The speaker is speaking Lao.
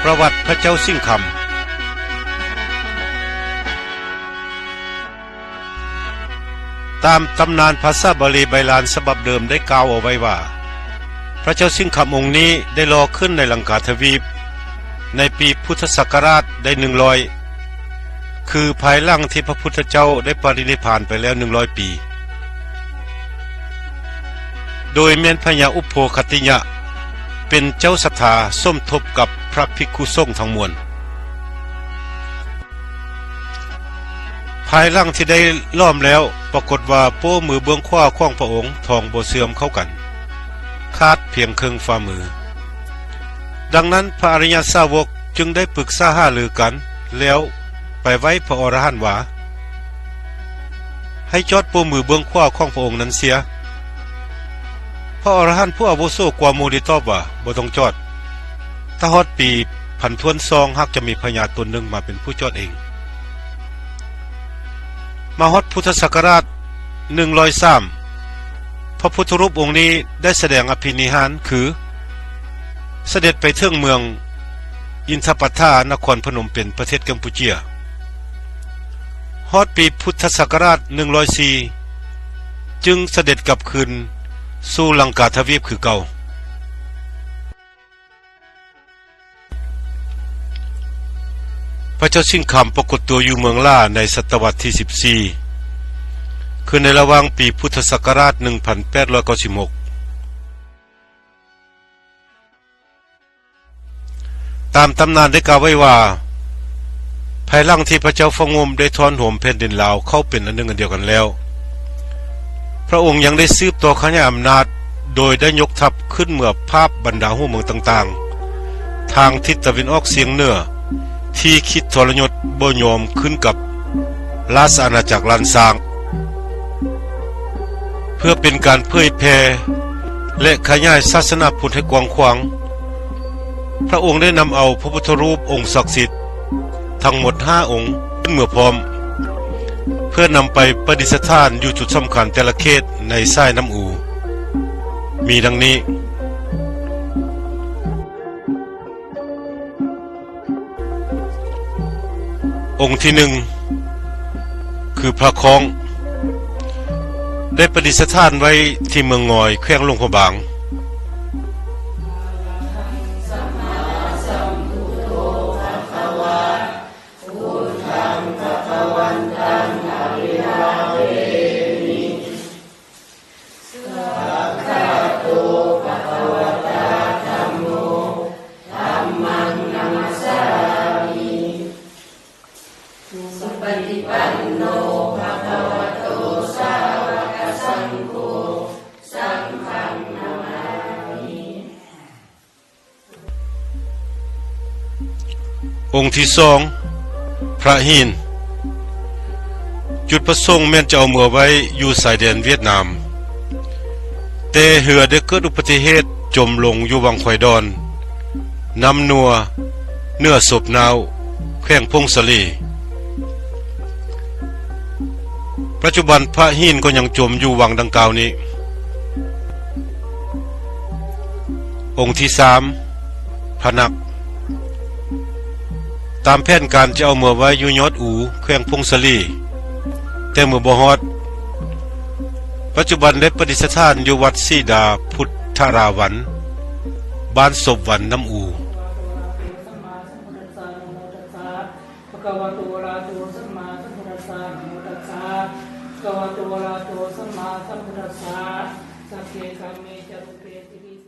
ປະຫວັດພະເຈົ້າສິງຄຳ. ຕາມຕຳນານພາສາບາລີໃບລານສະບັບເດີມໄດ້ກ່າວເອົາໄວ້ວ່າ ພະເຈົ້າສິງຄຳອົງນີ້ໄດ້ຫຼໍ່ຂຶ້ນໃນລັງກາທະວີບໃນປີພຸດທະສັກກະລາດໄດ້ໜຶ່ງຮ້ອຍ ຄືພາຍຫຼັງທີ່ພະພຸດທະເຈົ້າໄດ້ປະລິນິບພານໄປແລ້ວໜຶ່ງຮ້ອຍປີ ໂດຍແມ່ນພະຍາອຸໂພຄະຕິຍະ ເປັນເຈົ້າສັດທາສົມທົບກັບພະພິກຂຸສົງທັງມວນ. ພາຍຫຼັງທີ່ໄດ້ຫຼອມແລ້ວ ປາກົດວ່າໂປ້ມືເບື້ອງຂວາຂອງພະອົງທອງບໍ່ເຊື່ອມເຂົ້າກັນ, ຂາດພຽງເຄິ່ງຝ່າມື. ດັ່ງນັ້ນ ພະອະລິຍະສາວົກຈຶ່ງໄດ້ປຶກສາຫາລືກັນ ແລ້ວໄປໄຫວ້ພະອໍລະຫັນວ່າ ໃຫ້ຈອດໂປ້ມືເບື້ອງຂວາຂອງພະອົງນັ້ນເສຍ. ພະອໍລະຫັນຜູ້ອາວຸໂສກວ່າໝູ່ໄດ້ຕອບວ່າ ບໍ່ຕ້ອງຈອດ. ຖ້າຮອດປີພັນຖ້ວນສອງ ຫາກຈະມີພະຍາຕົນໜຶ່ງມາເປັນຜູ້ຈອດເອງ. ມາຮອດພຸດທະສັກກະລາດໜຶ່ງຮ້ອຍສາມ ພະພຸດທະຮູບອົງນີ້ໄດ້ສະແດງອະພິນິຫານ ຄື ສະເດັດໄປເຖິງເມືອງອິນທະປັດຖາ ນະຄອນພະນົມເປັນ ປະເທດກຳປູເຈຍ. ຮອດປີພຸດທະສັກກະລາດໜຶ່ງຮ້ອຍສີ່ ຈຶ່ງສະເດັດກັບຄືນສູ່ລັງກາທະວີບຄືເກົ່າ. ພະເຈົ້າສິງຄຳປາກົດຕົວຢູ່ເມືອງຫຼາໃນສະຕະວັດທີສິບສີ່ ຄືໃນລະຫວ່າງປີພຸດທະສັກກະລາດໜຶ່ງພັນແປດຮ້ອຍເກົ້າສິບຫົກ. ຕາມຕຳນານໄດ້ກ່າວໄວ້ວ່າ ພາຍຫຼັງທີ່ພະເຈົ້າຟ້າງໂຮມໄດ້ທ້ອນໂຮມແຜ່ນດິນລາວເຂົ້າເປັນອັນໜຶ່ງອັນດຽວກັນແລ້ວ, ພະອົງຍັງໄດ້ສືບຕໍ່ຂະຫຍາຍອຳນາດ ໂດຍໄດ້ຍົກທັບຂຶ້ນເມືອຜາບບັນດາຫົວເມືອງຕ່າງໆ ທາງທິດຕາເວັນອອກສຽງເໜືອ ທີ່ຄິດທໍລະຍົດບໍ່ຍອມຂຶ້ນກັບລາຊະອານາຈັກລ້ານຊ້າງ. ເພື່ອເປັນການເຜີຍແຜ່ ແລະ ຂະຫຍາຍສາສະໜາພຸດໃຫ້ກວ້າງຂວາງ, ພະອົງໄດ້ນຳເອົາພະພຸດທະຮູບອົງສັກສິດທັງໝົດຫ້າອົງຂຶ້ນເມືອພ້ອມ, ເພື່ອນຳໄປປະດິດສະຖານຢູ່ຈຸດສຳຄັນແຕ່ລະເຂດໃນສາຍນ້ຳອູ ມີດັ່ງນີ້. ອົງທີໜຶ່ງ ຄືພະຄ້ອງ ໄດ້ປະດິດສະຖານໄວ້ທີ່ເມືອງງອຍ ແຂວງຫຼວງພະບາງ. ອົງທີສອງ ພະຫີນ ຈຸດປະສົງແມ່ນຈະເອົາເມືອໄວ້ຢູ່ຊາຍແດນຫວຽດນາມ, ແຕ່ເຮືອໄດ້ເກີດອຸບັດຕິເຫດຈົມລົງຢູ່ວັງຄວາຍດອນ, ນ້ຳນົວ, ເໜືອສົບໜ້າວ, ແຂວງຜົ້ງສາລີ. ປັດຈຸບັນພະຫີນກໍຍັງຈົມຢູ່ວັງດັ່ງກ່າວນີ້. ອົງທີສາມ ພະນັກ ຕາມແຜນການຈະເອົາເມືອໄວ້ຢູ່ຍອດອູ ແຂວງຜົ້ງສາລີ, ແຕ່ເມືອບໍ່ຮອດ. ປັດຈຸບັນໄດ້ປະດິດສະຖານຢູ່ວັດສີດາພຸດທະລາວັນ ບ້ານສົບວັນ ນ້ຳອູ. ພະຄະວະໂຕ ອະລະຫະໂຕ ສຳມາສຳພຸດທັດສະ ນະໂມຕັດສະ ພະຄະວະໂຕ ອະລະຫະໂຕ ສຳມາສຳພຸດທັດສະ ສັກເກ ກຳເມ ຈະ ຣູເປ ຕິ ວິ